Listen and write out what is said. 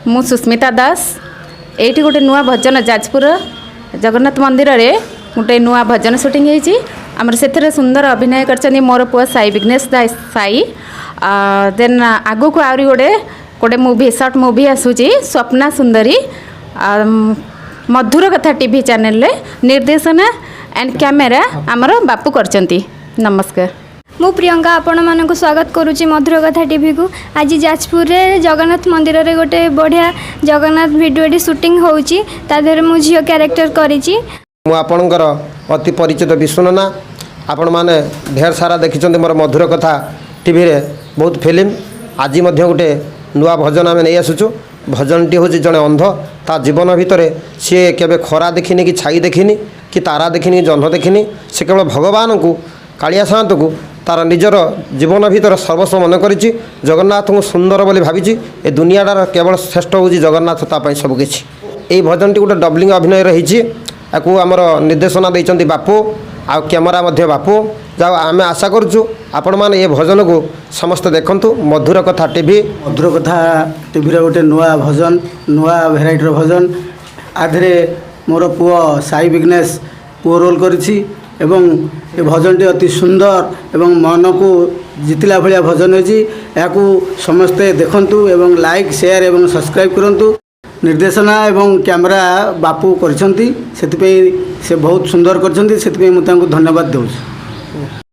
ମୁଁ ସୁସ୍ମିତା ଦାସ। ଏଇଠି ଗୋଟେ ନୂଆ ଭଜନ, ଯାଜପୁର ଜଗନ୍ନାଥ ମନ୍ଦିରରେ ଗୋଟେ ନୂଆ ଭଜନ ସୁଟିଂ ହେଇଛି ଆମର। ସେଥିରେ ସୁନ୍ଦର ଅଭିନୟ କରିଛନ୍ତି ମୋର ପୁଅ ସାଇ ବିଘ୍ନେଶ ଦାସ ସାଇ। ଦେନ୍ ଆଗକୁ ଆହୁରି ଗୋଟେ ମୁଭି, ସର୍ଟ ମୁଭି ଆସୁଛି, ସ୍ୱପ୍ନା ସୁନ୍ଦରୀ, ମଧୁର କଥା ଟିଭି ଚ୍ୟାନେଲରେ। ନିର୍ଦ୍ଦେଶନା ଆଣ୍ଡ କ୍ୟାମେରା ଆମର ବାପୁ କରିଛନ୍ତି। ନମସ୍କାର। ମୁଁ ପ୍ରିୟଙ୍କା, ଆପଣମାନଙ୍କୁ ସ୍ୱାଗତ କରୁଛି ମଧୁର କଥା ଟିଭିକୁ। ଆଜି ଯାଜପୁରରେ ଜଗନ୍ନାଥ ମନ୍ଦିରରେ ଗୋଟେ ବଢ଼ିଆ ଜଗନ୍ନାଥ ଭିଡ଼ିଓଟି ସୁଟିଂ ହେଉଛି। ତା ଦେହରେ ମୁଁ ଝିଅ କ୍ୟାରେକ୍ଟର କରିଛି। ମୁଁ ଆପଣଙ୍କର ଅତି ପରିଚିତ ବିଷ୍ଣୁନନା। ଆପଣମାନେ ଢେର ସାରା ଦେଖିଛନ୍ତି ମୋର ମଧୁର କଥା ଟିଭିରେ ବହୁତ ଫିଲ୍ମ। ଆଜି ମଧ୍ୟ ଗୋଟେ ନୂଆ ଭଜନ ଆମେ ନେଇ ଆସୁଛୁ। ଭଜନଟି ହେଉଛି, ଜଣେ ଅନ୍ଧ, ତା ଜୀବନ ଭିତରେ ସିଏ କେବେ ଖରା ଦେଖିନି କି ଛାଇ ଦେଖିନି କି ତାରା ଦେଖିନି କି ଜହ୍ନ ଦେଖିନି। ସେ କେବଳ ଭଗବାନଙ୍କୁ, କାଳିଆ ସାଆନ୍ତକୁ ତାର ନିଜର ଜୀବନ ଭିତରେ ସର୍ବସ୍ୱ ମନେ କରିଛି। ଜଗନ୍ନାଥଙ୍କୁ ସୁନ୍ଦର ବୋଲି ଭାବିଛି। ଏ ଦୁନିଆଟାର କେବଳ ଶ୍ରେଷ୍ଠ ହେଉଛି ଜଗନ୍ନାଥ, ତା ପାଇଁ ସବୁକିଛି। ଏଇ ଭଜନଟି ଗୋଟେ ଡବଲିଂ ଅଭିନୟ ରହିଛି। ୟାକୁ ଆମର ନିର୍ଦ୍ଦେଶନା ଦେଇଛନ୍ତି ବାପୁ ଆଉ କ୍ୟାମେରା ମଧ୍ୟ ବାପୁ। ଯାଉ, ଆମେ ଆଶା କରୁଛୁ ଆପଣମାନେ ଏ ଭଜନକୁ ସମସ୍ତେ ଦେଖନ୍ତୁ ମଧୁର କଥା ଟିଭି। ମଧୁର କଥା ଟିଭିର ଗୋଟେ ନୂଆ ଭଜନ, ନୂଆ ଭେରାଇଟିର ଭଜନ। ଆ ଦେହରେ ମୋର ପୁଅ ସାଇ ବିଘ୍ନେଶ ପୁଅ ରୋଲ୍ କରିଛି ଏବଂ ଏ ଭଜନଟି ଅତି ସୁନ୍ଦର ଏବଂ ମନକୁ ଜିତିଲା ଭଳିଆ ଭଜନ ହେଇଛି। ଏହାକୁ ସମସ୍ତେ ଦେଖନ୍ତୁ ଏବଂ ଲାଇକ୍, ସେୟାର ଏବଂ ସବସ୍କ୍ରାଇବ୍ କରନ୍ତୁ। ନିର୍ଦ୍ଦେଶନା ଏବଂ କ୍ୟାମେରା ବାପୁ କରିଛନ୍ତି, ସେଥିପାଇଁ ସେ ବହୁତ ସୁନ୍ଦର କରିଛନ୍ତି। ସେଥିପାଇଁ ମୁଁ ତାଙ୍କୁ ଧନ୍ୟବାଦ ଦେଉଛି।